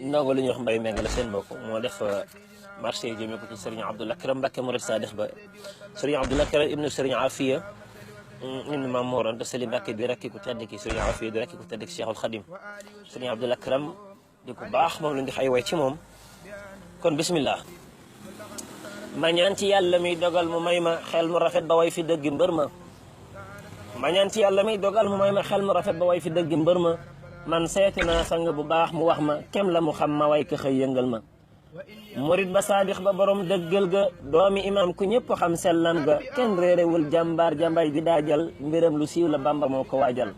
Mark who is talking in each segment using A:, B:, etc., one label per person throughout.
A: ndongo li ñuy wax Mbaye Mbengue la seen mbokk moo def marché yi jëmee ko ci Serigne Abdoul Akram Mbacké Mourid Sadikh ba Serigne Abdoul Akram ibnu Serigne Afia ibnu Mame Mor Anta Sali Mbacké bi rekki ku tedd ki Serigne Afia di rekki ku tedd ki Cheikhul Khadim Serigne Abdoul Akram di ku baax moom lañ di xay way ci moom kon bismillah ma ñaan ci yàlla mi dogal mu may ma xel mu rafet ba way fi dëgg mbër ma ma ñaan ci yàlla mi dogal mu may ma xel mu rafet ba way fi dëgg mbër ma man seeti naa sang bu baax mu wax ma kem la mu xam ma way ka xëy yëngal ma murid ba saadix ba borom dëggal ga doomi imam ku ñëpp xam sellam ga kenn réerewul jàmbaar jambay di daajal mbiram lu siiw la Bamba moo ko waajal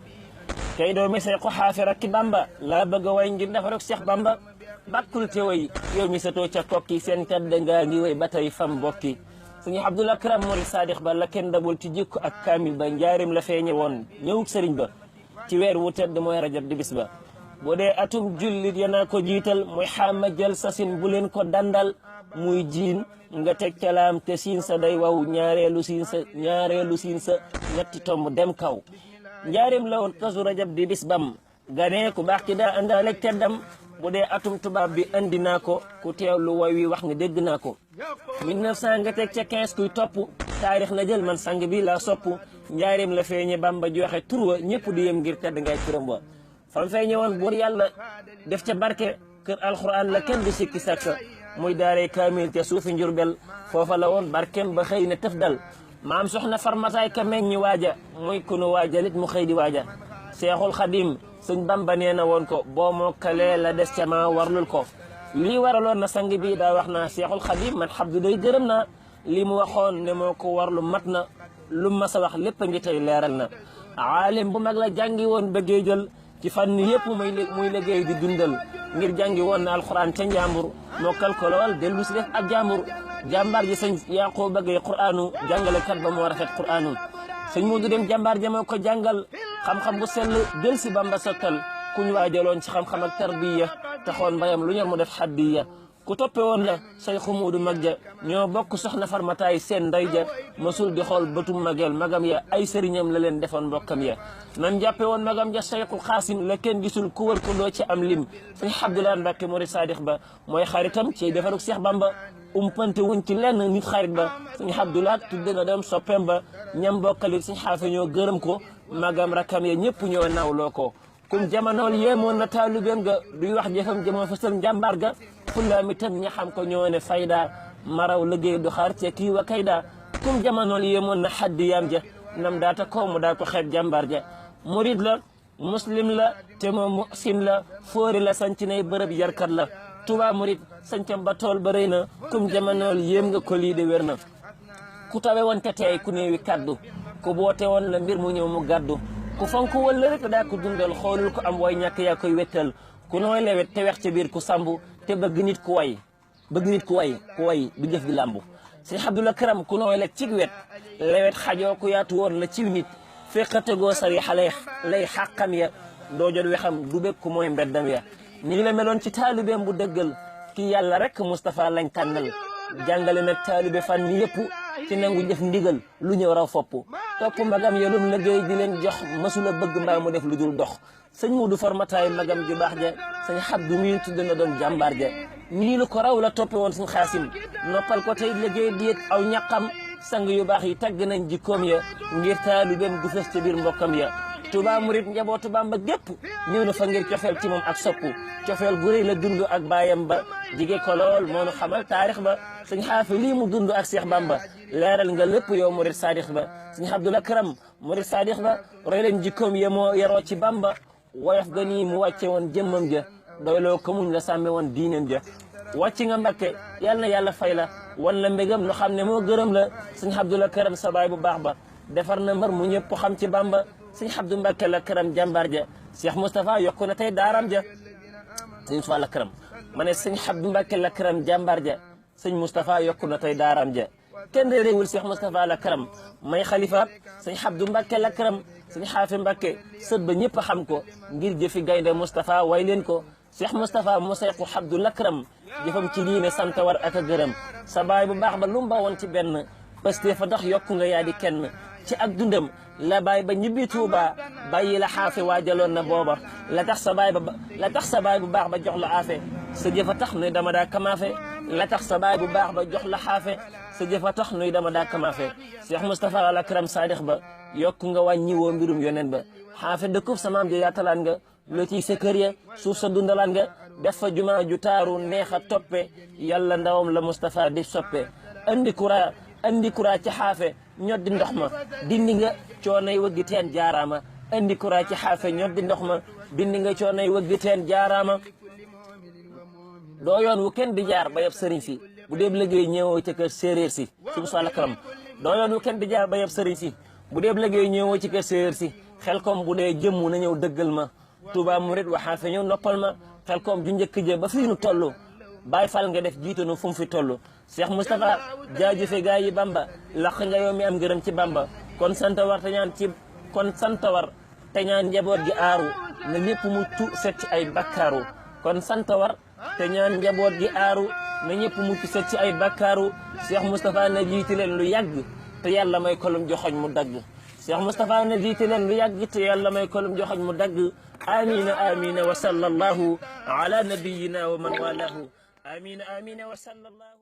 A: kay doomi say ko xaafira ki Bamba laa bëgg a way ngir defarok Cheikh Bamba bàkkul te way yow mi satoo ca kokki seen tedd ngaa ngi way ba tey fam bokki Sëñ Abdoul Akram murid saadix ba la kenn dabul ci jikko ak kaamil ba njaarim la feeñe woon ñëwuk sëriñ ba ci weer wu tedd mooy rajab di bis ba bu dee atum jullit yanaa ko jiital muy xaama jël sasin bu leen ko dandal muy jiin nga teg calaam te siin sa day waw ñaareelu siin sa ñetti tomb dem kaw njaarim la woon kasu rajab di bis bam ganee ku baax ki daa àndaaleeg teddam bu dee atum tubaab bi andi naa ko ku teewlu way wi wax nga dégg naa ko 1900 nga teg ca 15 kuy topp taarix la jël man sang bi laa sopp njaarim la feeñe Bamba joxe tur wa ñëpp di yem ngir tedd ngay turam wa fam feeñe woon buur yàlla def ca barke kër alxuraan la kenn du sikki sakka muy daaree kaamil te suufi njurbel foofa la woon barkem ba xëy na tëf dal maam soxna farmataay ka meññi waaja muy kunu waajalit mu xëy di waaja seexul xadim sëñ Bamba nee na woon ko boo mokkalee la des ca ma warlul ko lii waraloon na sang bi daa wax naa seexul xadim man xabdu day gërëm naa li mu waxoon ne moo ko warlu mat na lu ma sa wax lépp a ngi tey leeral na aalim bu mag la jàngi woon bëggee jël ci fànn yëpp muy liggéey di dundal ngir jàngi woon na alxuraan ca njàmbur mokkal ko lool dellu si def ak jàmbur jàmbaar ji sëñ Yaqub bëggee quraanu jàngalekat ba moo rafet quraanu sëñ Moodu dem jàmbaar ja moo ko jàngal xam-xam bu sell del si Bamba sottal ku ñu waajaloon ci xam-xam ak tarbiya taxoon mbayam lu ñor mu def xaddiya ku toppe woon la Sayxu Moodu mag ja ñoo bokk soxna farmataay seen ndey ja mosul di xool bëtum mageel magam ya ay sëriñam la leen defoon mbokkam ya nan jàppe woon magam ja Sayxu Xaasim la kenn gisul ku wër ko doo ci am lim sëñ Abdoulaye Mbacké Mourid Sadikh ba mooy xaritam ci defaruk Cheikh Bamba umpante wuñ ci lenn nit xarit ba sëñ Abdoulaye tudde na dem soppeem ba ñam bokkalit sëñ Xaafe ñoo gërëm ko magam rakam ya ñëpp ñoo nawloo ko kum jamonool yéemoon na taalubeem ga duy wax jëfam jëmoo fasal njàmbaar ga fullaami tam ña xam ko ñoo ne fayda maraw liggéey du xaar ce kii wa kayda kum jamonool yéemoon na xaddi yaam ja nam daata ko mu daa ko xeeb jàmbaar ja murid la muslim la te moom muhsin la fóori la sanc nay bërëb yarkat la Tuubaa murid sancam ba tool ba rëy na kum jamonool yéem nga ko lii de wér na ku tawe woon te teey ku néewi kaddu ku boote woon la mbir mu ñëw mu gàddu ku fonk wala rek daa ko dundal xoolul ko am way ñàkk yaa koy wettal ku nooy lewet te wex ca biir ku sambu te bëgg nit ku way ku way du jëf di làmbu Sëñ Abdoul Akram ku nooy lek cig wet lewet xajoo ku yaatu woon la ciw nit feqategoo sari xale lay xàqam ya doo jot wexam du bekk mooy mbeddam ya ni la meloon ci taalibeem bu dëggal kii yàlla rek Moustapha lañ tànnal jàngale nag taalibe fan ni yëpp ci nangu jëf ndigal lu ñëw raw fopp topp magam yelum liggéey di leen jox masula bëgg mbaa mu def lu dul dox sëñ Moodu formataay magam ju baax ja sëñ Abdu mi tudd na doon jàmbaar ja nii lu ko raw la toppe woon sëñ Xaasim noppal ko tey liggéey diet aw ñaqam sang yu baax yi tagg nañ jikkoom ya ngir taalibeem gu fës ca biir mbokkam ya Tuubaa murit njabootu Bamba gépp ñëw na fa ngir cofeel ci moom ak soppu cofeel gu rëy la dund ak baayam ba jige ko lool moo nu xamal taarix ba sëñ Xaafi lii mu dund ak Cheikh Bamba leeral nga lépp yow Mourid Sadikh ba sëñ Abdoul Akram Mourid Sadikh ba roy leen jikkoom ya moo yaroo ci Bamba woyof ga nii mu wàcce woon jëmmam ja doyloo ko muñ la sàmme woon diineem ja wàcc nga Mbakke yal na yàlla fay la wan la mbégam lu xam ne moo gërëm la sëñ Abdoul Akram sa baay bu baax ba defar na mbar mu ñëpp xam ci Bamba sëñ Abdou Mbacké la Karam jàmbaar ja Cheikh Moustapha yokku na tey daaram ja sëñ Moustapha la Karam ma ne sëñ Abdou Mbacké la Karam jàmbaar ja sëñ Moustapha yokku na tey daaram ja kenn réeréewul Cheikh Moustapha la Karam may xalifa sëñ Abdou Mbacké la Karam sëñ Xaafi Mbacké sët ba ñëpp xam ko ngir jëfi gaynde Moustapha way leen ko Cheikh Moustapha mu sayqu Abdou la Karam jëfam ci diine sant war ak a gërëm sa baay bu baax ba lu mu ba woon ci benn parce que fa tax yokku nga yaa di kenn ci ak dundam la bàyyi ba ñibbi Tuuba bàyyi la xaafe waajaloon na booba la tax sa baay bu baax ba jox la aafe sa jëfa tax nuy dama daa kamaafe la tax sa baay bu baax ba jox la xaafe sa jëfa tax nuy dama daa kamaafe Cheikh Moustapha al Akram Sadikh ba yokk nga wàññi woo mbirum yoneen ba xaafe dëkkub sa maam ja yaatalaan nga loo ciy sa kër ya suuf sa dundalaan nga def fa jumaa ju taaru neex a toppe yàlla ndawam la Moustapha di soppe andi kura ci xaafe ñoddi ndox ma dindi nga coonay wëggi teen jaaraama andi kura ci xaafe ñoddi ndox ma dindi nga coonay wëggi teen jaaraama doo yoon wu kenn di jaar ba yeb sëriñ si bu dee liggéey ñëwoo ci kër séeréer si suñu sala karam doo yoon wu kenn di jaar ba yeb sëriñ si bu dee liggéey ñëwoo ci kër séeréer si xel kom bu dee jëmmu na ñëw dëggal ma Touba murit wa xaafe ñëw noppal ma xel kom ju njëkk jë ba fii nu toll Baay Fal nga def jiitanu fu mu fi toll Cheikh Moustapha jaajëfe gaa yi Bamba laq nga yow mi am ngërëm ci Bamba kon sant war te ñaan njaboot gi aaru na ñëpp mucc set ci ay bakkaaru kon sant war te ñaan njaboot gi aaru na ñëpp mucc set ci ay bakkaaru Cheikh Moustapha na jiite leen lu yàgg te yàlla may kolum joxoñ mu dagg Cheikh Moustapha na jiite leen lu yàgg te yàlla may kolum joxoñ mu dagg amina amina wa sallallahu ala nabiyina wa man walahu amina amina wa sallallahu